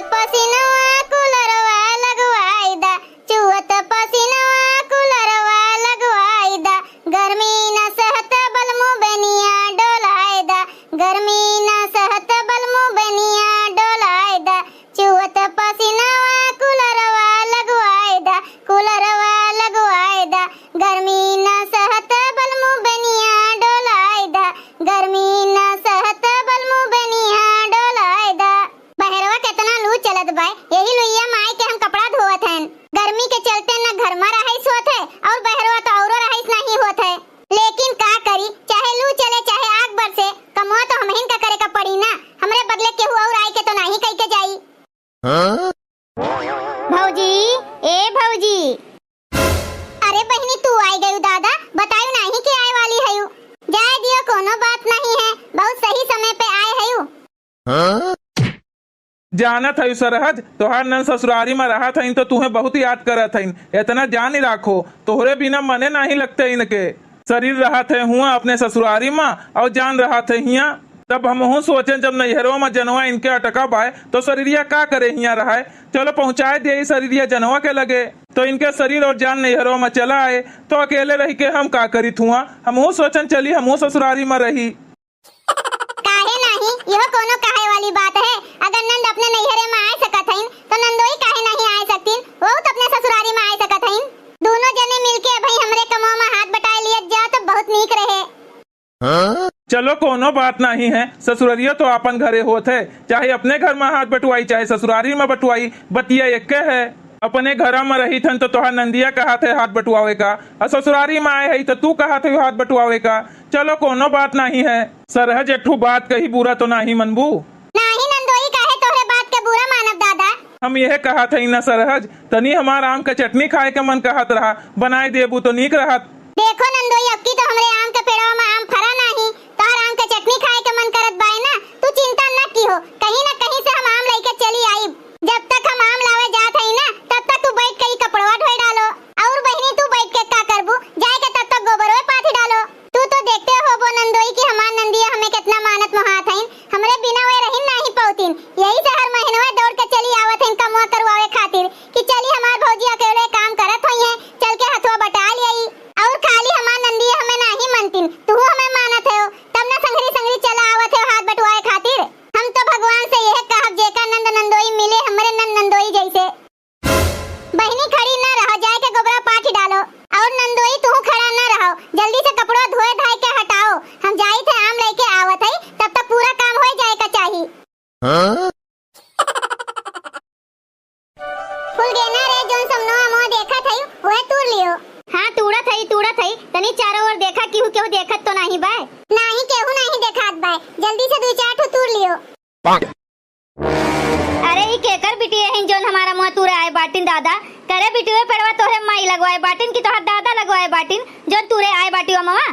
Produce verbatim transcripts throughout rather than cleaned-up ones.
पसीनवा कुलरवा लगवाई दा, चुअत पसीनवा कुलरवा लगवाई दा, गर्मी न सहत बलमू बेनिया डोलाए दा, गर्मी न सहत बलमू बेनिया डोलाए दा, चुअत पसीनवा कुलरवा लगवाए दा, कुलरवा लगवाए दा, गर्मी न सहत बलमू बेनिया डोलाए दा, गर्मी न सहत बलमू बेनिया डोलाए दा। बहरवा केतना लू चलत बाय, यही लुइया मा आइके हम कपड़ा धोवत हन। गर्मी के चलते न घर मा रहाइस होत है और बहरवा तो औरो रहाइस नहीं होत है। लेकिन का करी, चाहे लू चले चाहे आग बरसे, कमवा तो हमहिन का करे का पड़ी ना। हमरे बदले केहू और आइके तो नहीं कइके जाई। हाँ? भौजी, ए भौजी। अरे बहिनी, तू आइ गयू दादा, बतायू नाही कि आए वाली हयू। जाए दियो, कोनो बात नहीं है, बहुत सही समय पे आए हयू। हाँ? जानत हयू सरहज, तोहार नन ससुरारी मा रहत हइन तो तुहे बहुत याद करत हइन। एतना जान राखो, तोहरे बिना मने नाही लगते इनके। शरीर रहत है हुआ अपने ससुरारी मा और जान रहत है हिया। तब हमहू सोचेन जब नैहरवा मा जनवा इनके अटका बाय तो शरीरिया का करे हिया रहाय। चलो पहुँचाए दिए शरीरिया जनवा के लगे, तो इनके शरीर और जान नैहरवा मा चला आए, तो अकेले रहिके हम का करित हुआ। हमहू सोचेन चली हमहू ससुरारी मा रही। काहे नाही, इहो कोनो कहे वाली बात है। अगर नंद अपने नैहरे मा आए सकत हइन, तो नंदोई काहे नाही आए सकतीन? वहू तो अपने ससुरारी मा आए सकत हइन। दोनों जने मिलके अबही हमरे कमवा मा हाथ बटाए लियत जा तो बहुत नीक रहे। हाँ? चलो कोनो बात नाही है, ससुररिया तो आपन घरे होत है, चाहे अपने घर मा हाथ बटवाई चाहे ससुरारी मा बटवाई, बतिया एक्के है। अपने घरा मा रहित हन तो तोहार नंदिया कहत है हाथ बटवावे का, और ससुरारी मा आए है तो तू कहत है हाथ बटवावे का। चलो कोनो बात नाही है। सरहज एक ठो बात कही बुरा तो नाही मनबू? नाही नंदोई, काहे तोहरे बात के बुरा मानब दादा? हम यह कहत हई ना सरहज, तनी हमार आम के चटनी खाए के मन कहत रहा, बनाए देबू तो नीक रहत। देखो नंदोई, अबकी तो हमरे आम के पेड़वा मा आम फरा नाही, तोहर आम के चटनी खाए के मन करत बाय ना, तू चिंता न किहो, कहीं ना कहीं से हम आम लइके चली आइब। जब तक हम आम लावे जात हई ना, तब तक तू बैठ के ई कपड़वा धोए डालो। और बहिनी, तू बैठ के का करबू? जाए के तब तक गोबरवे पाथी डालो। तू तो देखते होबो नंदोई कि हमार नंदिया हमें केतना मानत मोहात हईन, हमरे बिना वे रहिन नाही पउतीन। यही से हर महीनवा दौड़ के चली आवत हईन कमवा करवावे खातिर कि चली हमार भौजी अकेले काम करत होइहैं, चल के हथवा बटा लियाई। और खाली हमार नंदिया हमें नाही मनतीन, तुहू हमें मानत हो, तब ना संगरी संगरी चला आवत हो हाथ बटवाए खातिर। हम तो भगवान से यह कहब जेका नंद नंदोई मिले हमरे नंद नंदोई जैसे। बहिनी खड़ी न रहो, जाए के गोबरा पाथी डालो। और नंदोई तुहू खड़ा न रहो, जल्दी से कपड़वा धोए धाए के हटाओ, हम जाई थे आम लेके आवत हई, तब तक पूरा काम होए जाए का चाही। हाँ? फुलगेना रे, जोन समनो अमवा देखत हई, वह तूर लियो। हाँ, तूड़त हई, तूड़त हई, तनी चारों ओर देखा, केहू, केहू देखत तो नाही बा? नाही, केहू नाही देखात बा, जल्दी से दुई चार ठो तूर लियो। अरे, ई केकर बिटिया हईन, जोन हमार अमवा तूरे आए बाटिन दादा? करे बिटिया, पेड़वा तोहरे माई लगवाए बाटिन कि तोहर दादा लगवाए बाटिन, जोन तूरे आए बाटियो अमवा?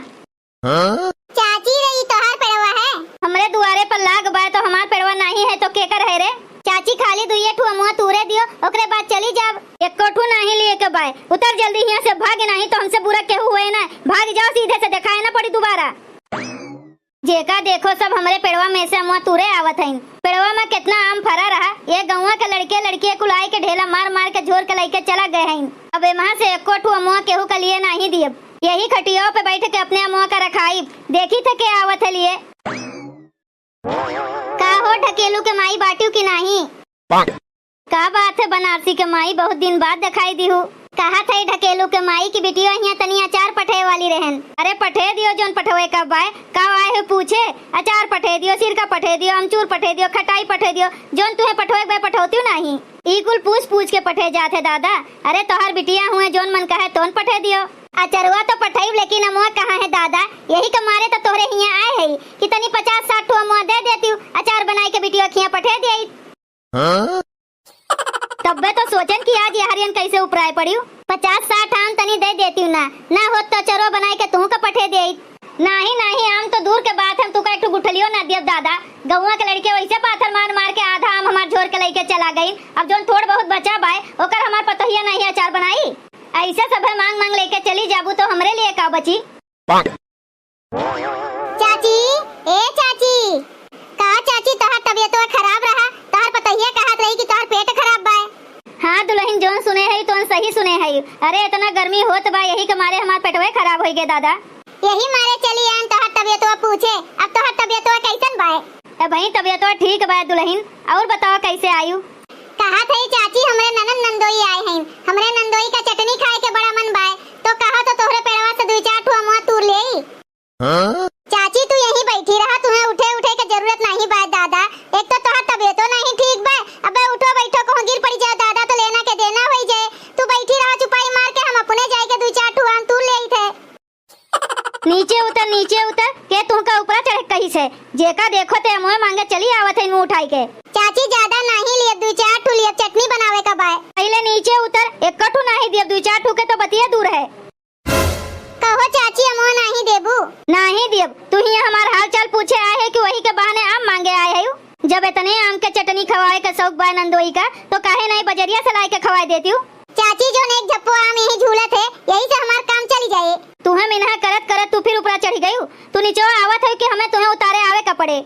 हाँ? चाची रे, ई तोहार पेड़वा है? हमरे दुआरे पर लाग बा, तो हमार पेड़वा नाही है, तो केकर है रे? चाची, खाली दुइये ठू अमवा तूरे दियो, ओकरे बाद चली जाब। एको ठू नाही लिए के बाय, उतर जल्दी हियां से, भाग, नाही तो हमसे बुरा केहू हुए ना। भाग जाओ, सीधे से देखाए ना पड़ी दोबारा। जेका देखो सब हमरे पेड़वा में से अमवा तूरे आवत हईन। पेड़वा में केतना आम फरा रहा, ये गौवा के लड़के लड़किया कुल आए के ढेला मार मार के झोर के लइके चला गए हईन। अब एमहा से एको ठू अमवा केहू के लिए नाही दियब। यही खटिया पे बैठ के अपने अमवा का रखाइब। देखी थे के आवत है लिए। का हो ढकेलू के माई बाटियो कि नाही? का बात है बनारसी के माई, बहुत दिन बाद देखाई दिहू। कहत है ढकेलू के माई कि बिटियो हियां तनी अचार पठे वाली रहन। अरे पठे दियो जोन पठवे का बाय, का आए हो पूछे? अचार पठे दियो, सिरका पठे दियो, अमचूर पठे दियो, खटाई पठे दियो, जोन तुहे पठवे के बाय पठौतियो नाही। ई कुल पूछ पूछ के पठे जात है दादा। अरे तोहर बिटिया हुए जोन मन कहे तोन पठे दियो। अचरवा तो पठेब लेकिन अमवा कहाँ है दादा? यही के मारे तो तोहरे हियां आए है कि तनी पचास साठ ठो अमवा दे देतियो, अचार बनाई के बिटियो खिया पठे दिया। हाँ? तब्बे तो सोचन कि आज यहरियन कैसे उपराए पड़ियो। पचास साठ आम तनी दे देतियो ना, ना होत तो अचरो बनाए के तुहू का पठे देइत। नाही, नाही, आम तो दूर के बात, हम तुका एक ठो गुठलियो ना दियब दादा। गौवा के लड़के वैसे पाथर मार मार के आधा आम हमार झोर के लइके चला गईन। अब जोन थोड़ बहुत बचा बाय, ओकर हमार पतोहिया नाही अचार बनाई। ऐसे सभे मांग मांग लइके चली जाबू तो हमरे लिए का बची? चाची, ए चाची, का चाची, तोहार तबियतवा खराब रहा? तोहार पतोहिया कहत रही कि तोहार नहीं सुने है। अरे, इतना गर्मी होत बा, यही के मारे हमार पेटवे खराब होइ गए दादा। यही मारे चली आन तोहर तबियतवा पूछे। अब तोहर तबियतवा कैसन बाय? ए भाई, तबियतवा ठीक बाय दुलहिन। और बताओ, कैसे आयु? कहा थई चाची, हमरे ननद नंदोई आए हैं, हमरे नंदोई का चटनी खाए के बड़ा मन बाय, तो कहा तो तोहरे पेड़वा से दुई चार ठो अमवा तूर लेई। हाँ? चाची, तू यहीं बैठी रहा, तुम्हें उठे उठे के जरूरत नहीं बाय दादा। एक तो तोहार तबियतो नहीं ठीक बाय, अबे उठो बैठो कहूँ गिर पड़ी जाए दादा, तो लेना के देना होई जाए। तू बैठी रहा चुपाई मार के, हम अपने जाए के दुई चार ठो आम तूर लेई थे। नीचे उतर, नीचे उतर, के तुहका ऊपरा चढ़े कहिस है? जेका देखो ते अमवे मांगे चली आवत है मुंह उठाई के। चाची, ज्यादा नहीं लियब, दुई चार ठू लियब, चटनी बनावे का बाय। पहिले नीचे उतर, एक ठू नहीं दियब, दुई चार ठू के तो बतिये दूर है। कहो चाची, अमवा नाही देबू? नाही दियब। तू ही हमार हाल चाल पूछे आए है कि वही के बहाने आम मांगे आए है? जब इतने आम के चटनी खवाए के शौक बाय नंदोई का, तो काहे नहीं बजरिया से लाए के खवाए देती हूँ? चाची, जो नेक झप्पो आम यही झूलत है, यही से हमार काम चली जाए। तुहे मिनहा करत करत तू फिर ऊपरा चढ़ी गयू। तू नीचे आवत है कि हमें तुहे उतारे आवे का पड़े?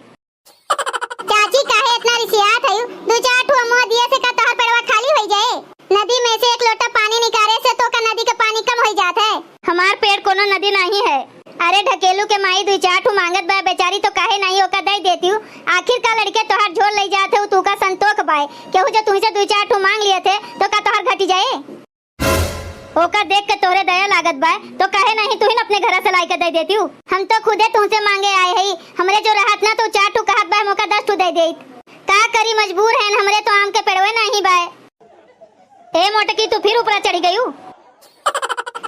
चाची, काहे इतना रिसियात हयू? दू चार ठो अमवा दिए से का तोहर पेड़वा खाली होई जाए? नदी में से एक लोटा पानी निकारे से तो का नदी के पानी कम होई जात है? हमार पेड़ कोनो नदी नहीं है। अरे ढकेलू के माई दू चार ठो मांगत बा बेचारी, तो काहे नहीं ओका दे देती हूँ? आखिर का लड़के तोहार झोल ले जात है, तू का संतोख बाय? केहू जो तुमसे दू चार ठो मांग लिए थे तो का तोहार घटी जाए? ओका देख के तोहरे दया लागत बाय, तो काहे नहीं तुहिन अपने घरा से लाई के दे देती हूँ? हम तो खुदे तुमसे मांगे आए हई, हमरे जो रहत ना तो चार ठू कहत बाय, हम ओका दस ठू दे देत। का करी, मजबूर हैं, हमरे तो आम के पेड़वे नहीं बाय। ए मोटकी, तू फिर ऊपरा चढ़ी गयू?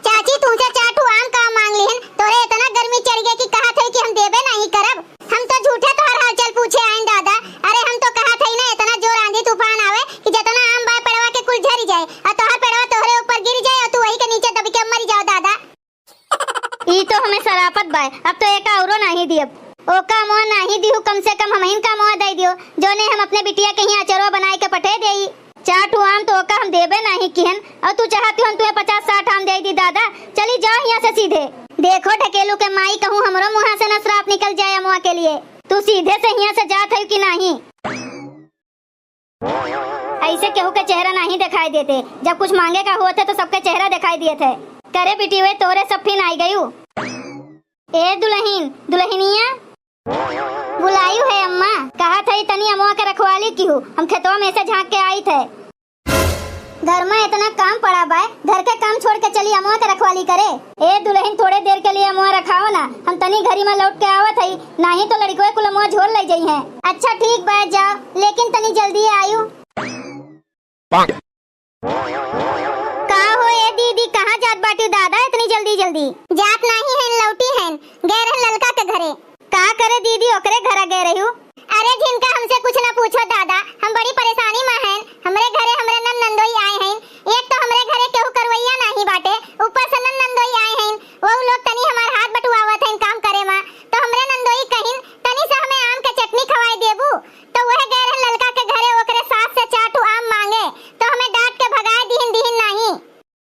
चाची, तुमसे चार ठू आम का मांग लिहन, तोरे इतना गर्मी चढ़ गई कि कहत है कि हम देबे नहीं करब। हम तो झूठे तोहर हालचाल पूछे आइन दादा। अरे हम तो कहत हई ना, इतना जोर आंधी तूफान आवे कि जितना आम बाय पेड़वा के कुल झरी जाए, और तोहर पेड़वा तोहरे ऊपर गिर जाए और तू वही के नीचे दब के मरी जाओ दादा। ई तो हमें सरापत बाय, अब तो एका औरो नाही दियब। ओका मोह नाही दिहु, कम से कम हमहिन का मोह दे दियो, जोने हम अपने बिटिया के ही अचरवा बनाए के पठे देई। चार ठो आम तो ओका हम देबे नाही किहन, और तू चाहती हो हम तुम्हें पचास साठ आम दे दी दादा। चली जाओ यहाँ से सीधे। देखो ढकेलू के माई, कहूँ हमरो मुँहा से न श्राप निकल जाए अमवा के लिए। तू सीधे से यहाँ से जात है कि नाही? ऐसे केहू के चेहरा नाही दिखाई देते, जब कुछ मांगे का होत है तो सबके चेहरा दिखाई दिए थे। करे बिटिवे, तोरे सब फिन आई गयू। ए दुलहिन, दुलहिनिया। बुलायु है अम्मा। कहा थई तनी अमवा के रखवाली किहू, हम खेतवा में से झांक के आई थे। घर में इतना काम पड़ा बाय, घर के काम छोड़ के चली अमवा के रखवाली करे। ए दुलहिन, थोड़े देर के लिए अमवा रखाओ ना, हम तनी घरी में लौट के आवत हई, नाही तो लड़िकवे कुल अमवा झोर ले जई हैं। अच्छा ठीक बाय, जाओ, लेकिन तनी जल्दी आयु। का हो ए दीदी, कहाँ जात बाटी दादा इतनी जल्दी जल्दी? जात नाही है, लौटी है, गए रहन ललका के घरे। का करे दीदी, ओकरे घरा गए रहू? अरे झिनका, हमसे कुछ ना पूछो दादा, हम बड़ी परेशानी में हैं। हमरे घरे हमरे नन नंदोई आए हैं, एक तो हमरे घरे केहू करवैया नाही बाटे, ऊपर से नन नंदोई आए हैं, वो लोग तनी हमार हाथ बटुआवत हैं काम करे में, तो हमरे नंदोई कहिन तनी से हमें आम के चटनी खवाए देबू, तो वह गए रहन ललका के घरे, ओकरे सास से चार ठू आम मांगे, तो हमें डांट के भगाए दिहिन, दिहिन नाही।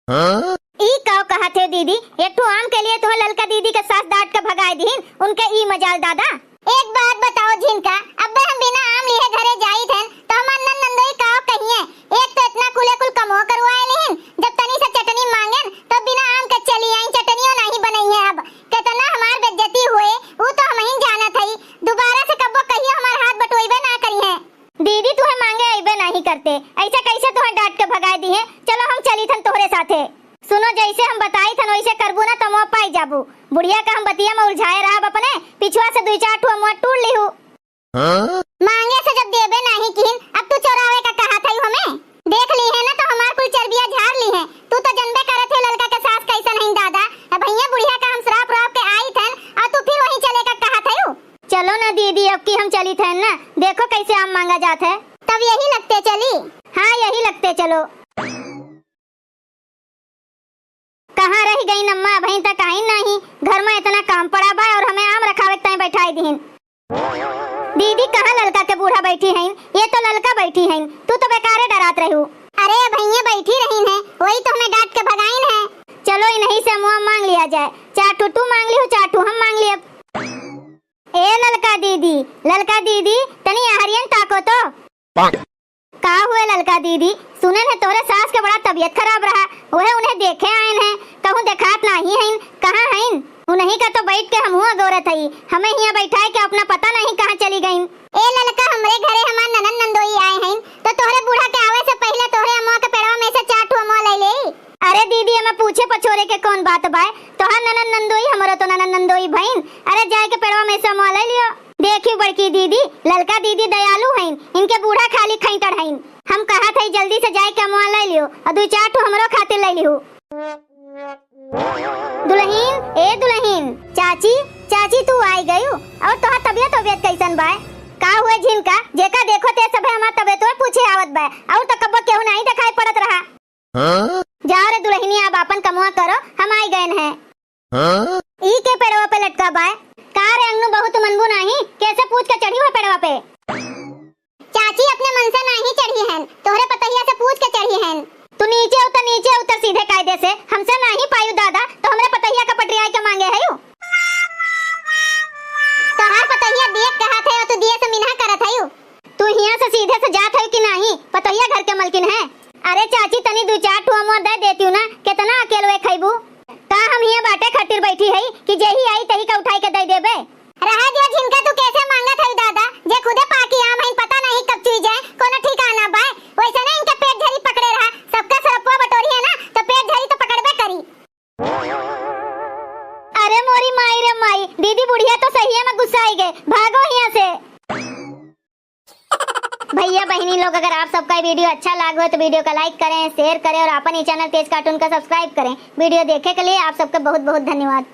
हाँ? ई काव कहा थे दीदी, एक ठो आम के लिए तुम्हें ललका दीदी के सास डांट के भगाए दिहिन, उनके ई मजाल दादा। एक बात बताओ झिनका, अब्बे हम बिना आम लिए घरे जाई थे, तो हमार नन नंदोई काव कहिए, एक तो इतना कुले कुल कमो करवाए लिहिन, जब तनी से चटनी मांगेन, तो बिना आम के चली आई, चटनियों नहीं बनई है। अब कितना हमार बेइज्जती हुए, वो तो हम ही जानत हई, दोबारा से कब्बो कहियो हमार हाथ बटोइबे ना करी है। दीदी तुहे मांगे अइबे नाही करते, ऐसे कैसे तुहे डांट के भगाए दिहे? चलो हम चली थन तोहरे साथे। सुनो, जैसे हम बताई थन वैसे करबू ना तो अमवा पाई जाबू। बुढ़िया का हम बतिया में उलझाए रहब अपने, पिछुआ से दुई चार ठो अमवा टूर लिहू। हाँ? मांगे से जब देबे नाही किहिन, अब तू चोरावे का कहा थई हमें? देख ली है ना तो हमार कुल चर्बिया झाड़ ली है। तू तो जनबे करे थे ललका के सास कैसन है दादा। अब भैया बुढ़िया का हम श्राप राप के आई थन और तू फिर वहीं चले का कहा थयू। चलो ना दीदी, अब की हम चली थे ना, देखो कैसे आम मांगा जात है। तब यही लगते चली। हाँ, यही लगते चलो। कहाँ रह गई अम्मा, अबहीं तक आई नहीं। घर में इतना काम पड़ा बा और हमें आम रखावे के ताई बैठाई दीन। दीदी, कहाँ ललका के बूढ़ा बैठी हैं? ये तो ललका बैठी हैं, तू तो बेकारे डरात रहू। अरे भैया बैठी रही हैं, वही तो हमें डांट के भगाइन है। चलो इन्हीं से अमवा मांग लिया जाए, चार ठू तू मांग लिहू, चार ठू हम मांग लियब। ए ललका दीदी, ललका दीदी, तनी आहरियन ताको तो। का हुए ललका दीदी, सुनेन है तोहरे सास के बड़ा तबियत खराब रहा, उहे उन्हें देखे आएन है, कहूँ देखात नाहीं हइन, कहाँ हइन? उन्हीं का तो बैठ के हमहूँ अगोरत हई, हमें हियाँ बैठाए के अपना पता नाहीं कहाँ चली गइन। ए ललका, हमरे घरे हमार ननद नंदोई आए हइन, तो तोहरे बूढ़ा के आवे से पहिले तोहरे अमवा के पेड़वा में से चार ठो अमवा ले ले। अरे दीदी, एमे पूछे पछोरे के कौन बात बाय? तोहार ननद नंदोई, हमरो तो ननद नंदोई भइन। अरे जाए के पेड़वा में से अमवा ले लियो। देखियो बड़की दीदी, ललका दीदी दयालु हइन, इनके बूढ़ा खाली खैंटड़ हइन। हम कहत हई जल्दी से जाए के अमवा ले लियो और दुइ चार ठो हमरो खातिर ले लियो। दुलहिन, ए दुलहिन, चाची, चाची तू आई गयू और तोहार तबियत, तबियत कैसन बाय? का हुए झिनका, जेका देखो ते सभे हमार तबियत पूछे आवत बाय और तो कब्बो केहू नाहीं देखाई पड़त रहा। हाँ? जाओ रे दुलहिनी, अब आपन कमवा करो, हम आई गएन हैं। हाँ? ई के पेड़वा पे लटका बाय? का रे अंगनू बहू, तू मनबू नाहीं? कैसे पूछ के चढ़ी हो पेड़वा पे? चाची अपने मन से नाहीं चढ़ी हन, तोहरे पतहिया से पूछ के चढ़ी हन। तू नीचे उतर, नीचे उतर सीधे कायदे से, हमसे नाहीं पायू दादा, तो हमरे पतहिया का पटरियाए के मांगे हयू? तोहार पतहिया दिए के कहत है और तू दिए से मिनहा करत हयू। तू हियाँ से सीधे से जात हयू कि नाहीं? पतहिया घर के मलकिन है। अरे चाची, तनी दुइ चार ठो अमवा दे देतियू ना, केतना अकेलवे खइबू? का हम हियाँ बाटे खातिर बैठी हई कि जेही आई तेही का उठाई के दे देबे? रहा दिया झिनका, तू कैसे मांगत हई दादा, जे खुदे पाकी आम हईन, पता नहीं कब चुई जाए, कोनो ठिकाना बाय। वैसे नहीं इनके पेट झरी पकड़े रहा, सबका सरपुआ बटोरी है ना, तो पेट झरी तो पकड़बे करी। अरे मोरी माई रे माई, दीदी बुढ़िया तो सहिए में गुस्साई गए, भागो हियाँ से। भैया बहिनी लोग, अगर आप सबका ये video अच्छा लाग हो तो video का like करें, share करें और आपन ये channel तेज cartoon का subscribe करें। Video देखे के लिए आप सबका बहुत बहुत धन्यवाद।